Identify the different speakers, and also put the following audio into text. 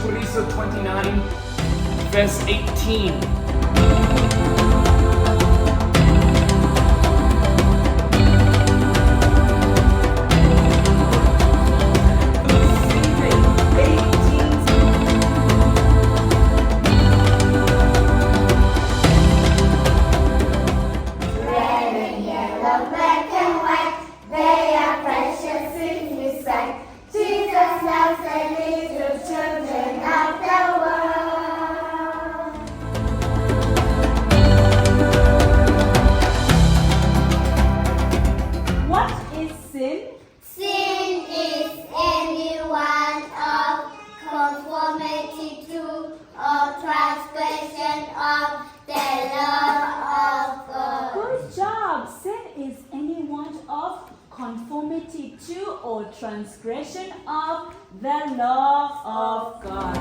Speaker 1: Xivuriso 29, verse 18.
Speaker 2: Red and yellow, black and white, they are precious in His sight. Jesus loves the little children of the world.
Speaker 3: What is sin?
Speaker 2: Sin is any one of conformity to or transgression of the law of God.
Speaker 3: Good job. Sin is any want of conformity to or transgression of the law of God.